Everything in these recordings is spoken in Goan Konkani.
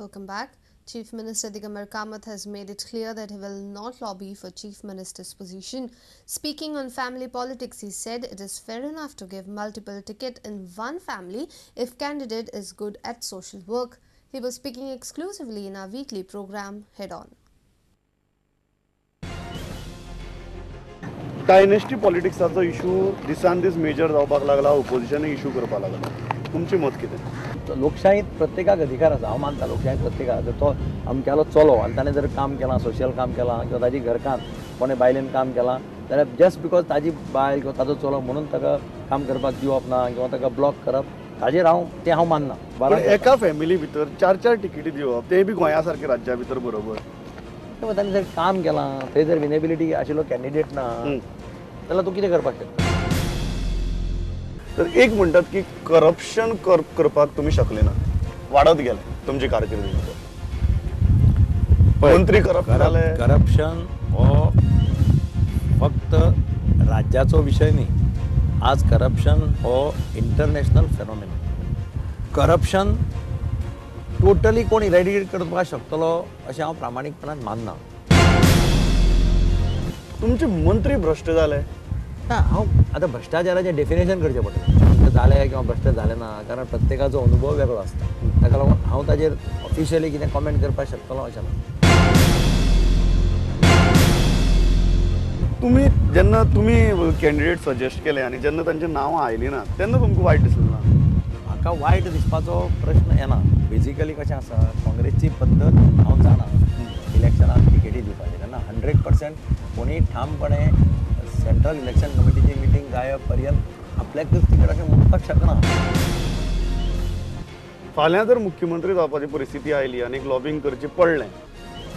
Welcome back. Chief Minister Digambar Kamath has made it clear that he will not lobby for Chief Minister's position. Speaking on family politics, he said it is fair enough to give multiple ticket in one family if candidate is good at social work. He was speaking exclusively in our weekly program, Head On. Dynasty पॉलिटिक्साचो issue दिसान दीस मेजर जावपाक लागला, ओपोजिशनूय इशू करपाक लागला, तुमचें मत कितें? लोकशाहीत प्रत्येकाक अधिकार आसा. हांव मानता लोकशाहीत प्रत्येकाक, जर तो अमक्यालो चलो आनी ताणें जर काम केलां, सोशल काम केलां किंवा ताजी घरकान्न कोणें बायलेन काम केलां जाल्यार जस्ट because ताजी बायल किंवा ताजो चलो म्हणून ताका काम करपाक दिवप ना किंवा ताका ब्लॉक करप, ताजेर हांव तें हांव मानना. पण एका फॅमिली भितर चार चार तिकेटी दिवप तें बी गोंया सारक्या राज्या भितर बरोबर, ताणें जर काम केलां थंय जर विनेबिलिटी आशिल्लो कॅन्डिडेट ना जाल्यार तूं कितें करपाक शकता? तर एक म्हणटात की करप्शन करपाक तुमी शकले ना, वाडत गेले तुमची कारकिर्दी भितर, मंत्री करप्ट जाले. करप्शन हो फक्त राज्याचो विशय न्ही, आज करप्शन हो इंटरनॅशनल फेनोमेनन. करप्शन टोटली कोण इरेडिकेट करपाक शकतलो अशें हांव प्रामाणीकपणान मानना. तुमचे मंत्री भ्रश्ट जाले ना, हांव आतां भ्रश्टाचाराचें डेफिनेशन करचें पडटलें, जालें किंवा भ्रश्ट जालें ना, कारण प्रत्येकाचो अनुभव वेगळो आसता. ताका लागून हांव ताजेर ऑफिशियली कितें कॉमेंट करपाक शकतलो अशें ना. तुमी जेन्ना तुमी कॅन्डिडेट सजेस्ट केले आनी जेन्ना तांची नांवां आयलीं ना तेन्ना तुमकां वायट दिसलें ना? म्हाका वायट दिसपाचो प्रश्न येना. बेजिकली कशें आसा, काँग्रेसची पद्दत हांव जाणा, इलेक्शनाक तिकेटी दिवपाची तेन्ना 100% कोणीय ठामपणे सेंट्रल इलेक्शन कमिटीची मिटींग जाय पर्यंत आपल्याकच तिकेट अशें म्हणपाक शकना. फाल्यां जर मुख्यमंत्री जावपाची परिस्थिती आयली आनी लॉबींग करची पडलें,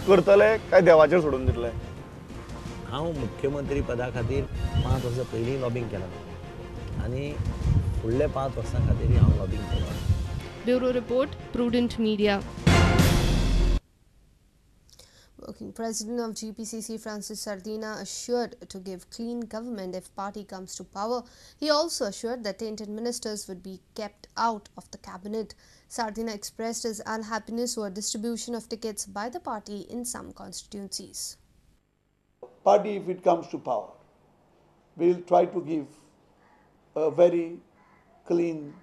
करतले काय देवाचेर सोडून दितले? हांव मुख्यमंत्री पदा खातीर 5 वर्सां पयलीं लॉबींग केलां आनी फुडल्या 5 वर्सां खातीर हांव लॉबींग केलां. Bureau report, Prudent Media. Working President of GPCC Francis Sardinha assured to give clean government if party comes to power. He also assured that tainted ministers would be kept out of the cabinet. Sardinha expressed his unhappiness over distribution of tickets by the party in some constituencies. Party, if it comes to power, will try to give a very clean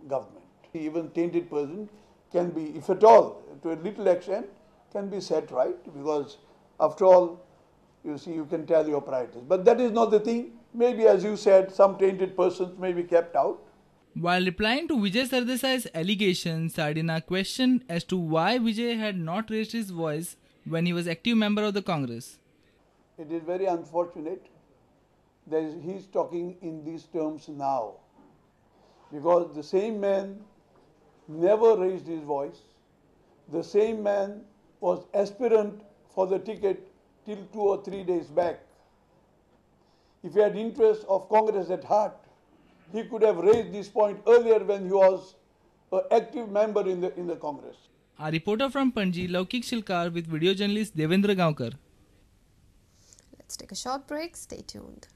government. Even tainted person can be, if at all, to a little extent, can be set right, because after all, you see, you can tell your priorities. But that is not the thing. Maybe, as you said, some tainted persons may be kept out. While replying to Vijay Sardesai's allegations, Sardinha questioned as to why Vijay had not raised his voice when he was active member of the Congress. It is very unfortunate that he is talking in these terms now, because the same man never raised his voice. The same man was aspirant for the ticket till 2 or 3 days back. If he had interest of Congress at heart, he could have raised this point earlier when he was an active member in the Congress. Our reporter from Panji, Laukik Shilkar, with video journalist Devendra Gaonkar. Let's take a short break. Stay tuned.